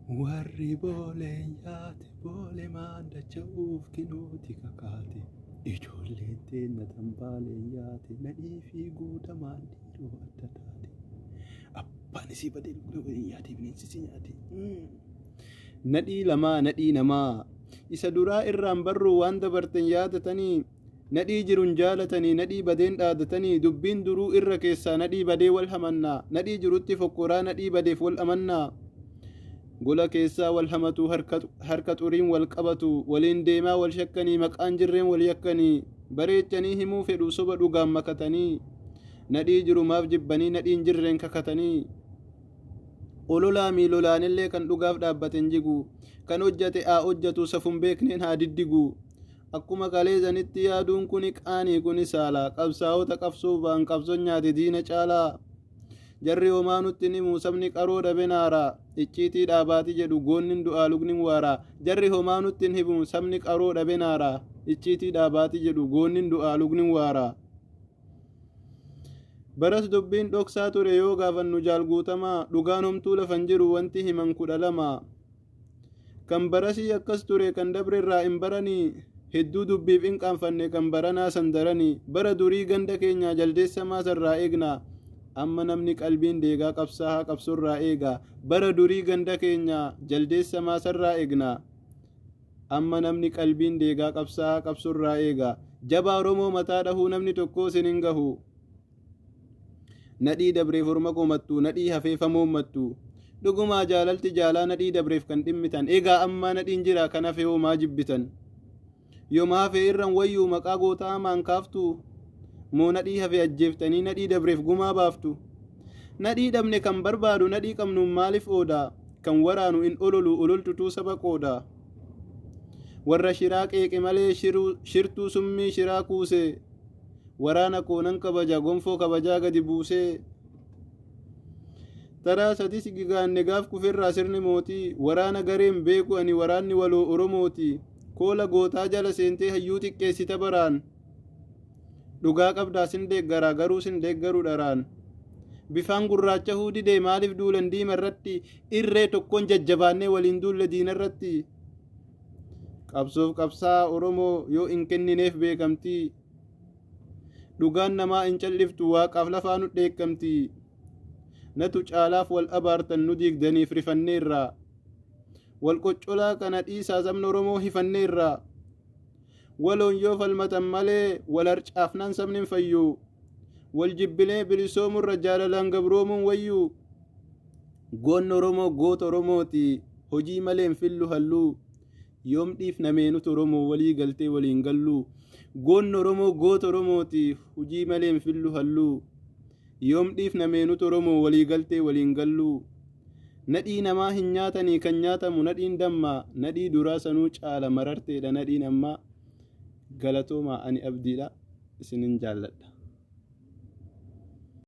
Warri booleen yaate boolee maandacha'uuf kinuuti kakaate. Ijoolleen teenna tambaaleen yaate nadhii fi guutamaan dhiiroo adda taate. Abbaan isii badee lukna waliin yaate bineensi si nyaate. Nadhii lamaa nadhii namaa isa duraa irraan barruu waan dabartan yaadatanii nadhii jirun jaalatanii nadhii badeen dhaadatanii dubbiin duruu irra keessaa nadhii badee wal hamannaa nadhii jirutti fokkoraa nadhii badeef wal amannaa. Gola keessaa wal hamatu harka xuriin wal qabatu waliin deemaa wal shakkanii maqaan jirreen wal yakkanii bareechanii himuu fedhu soba dhugaan makatanii nadhii jirumaaf jibbanii nadhiin jirreen kakatanii. Ololaa miilolaanillee kan dhugaaf dhaabbaten jigu kan hojjate haa hojjatu safuun beekneen haa diddigu. Akkuma kaleessanitti yaaduun kuni qaanii kuni saala qabsaa'ota qabsoo ba'an qabsoon nyaate diina caalaa. Jarri homaa nutti himu sabni qaroo dhabe naara icciitii dhaabaati jedhu goonnin du'aa lugni waara. Jarri homaa nutti himu sabni qaroo dhabe naara icciitii dhaabaati jedhu goonnin du'aa lugni waara. Baras dubbiin dhoksaa ture yoo gaafannu jaal guutamaa dhugaan homtuu lafan jiru wanti himan 12. Kan barasii akkas ture kan dabre irraa hin baranii hedduu dubbiif hin qaanfanne kan baranaa san daranii bara durii ganda keenyaa jaldeessa maasarraa eegna. Amma namni qalbiin deegaa qabsaa'aa qabsorraa eega. Bara durii ganda keenya jaldeessa maasarraa eegna. Amma namni qalbiin deegaa qabsaa'aa qabsorraa eega. Jabaa Oromoo mataa dhahuu namni tokko isin hin gahu. Nadhii dabreef orma komattu nadhii hafeefa moommattu. Dhugumaa jaalalti jaalaa nadhii dabreef kan dhimmitan. Egaa ammaa nadhiin jira kan hafe homaa jibbitan. Yooma hafe irran wayyuu maqaa gootaa hamaan kaaftu. Moo nadhii hafe ajjeeftanii nadhii dabreef gumaa baaftu. Nadhii dhabne kan barbaadu nadhii qabnuun maaliif ooda? Kan waraanu in ololu ololtutuu saba qooda. Warra shiraa qeeqe malee shirtuu summii shiraa kuuse. Waraana koo nan kabaja gonfoo kabajaa gadi buusee. Taraa sadis gigaanne gaaf kufirraa sirni mootii waraana gareen beeku ani waraanni waloo Oromooti. Koola gootaa jala seentee hayyuu xiqqeessita baraan. Dhugaa qabdaa sin deeggaraa garuu sin deeggaru dharaan. Bifaan gurraacha didee maaliif duulan diima irratti irree tokkoon jajjabaannee waliin duulle diina irratti. Qabsoof qabsaa Oromoo yoo hin kennineef beekamtii. Dhugaan namaa hin calliftu waaqaaf lafaa nu dheekkamti. Natu caalaaf wal abaartan nu diigdaniif rifanneerra. Wal qoccolaa kana dhiisaa sabni Oromoo hifanneerra. Waloon yoo falmatan malee wal harcaafnaan sabni hin fayyu. Wal jibbilee bilisoomurra jaalalaan gabroomuun wayyu. Goonni Oromoo goota Oromooti. Hojii malee hin fillu halluu. Yoom dhiifna nuti Oromoo walii galtee waliin galluu. Goonni Oromoo goota Oromooti. Hojii malee hin fillu halluu. Yoom dhiifna nuti Oromoo walii galtee waliin galluu. Nadhii namaa hin nyaatanii kan nyaatamu nadhiin dammaa. Nadhii duraa sanuu caala mararteedha nadhiin ammaa. Galatoomaa ani abdiidha isinin jaalladha.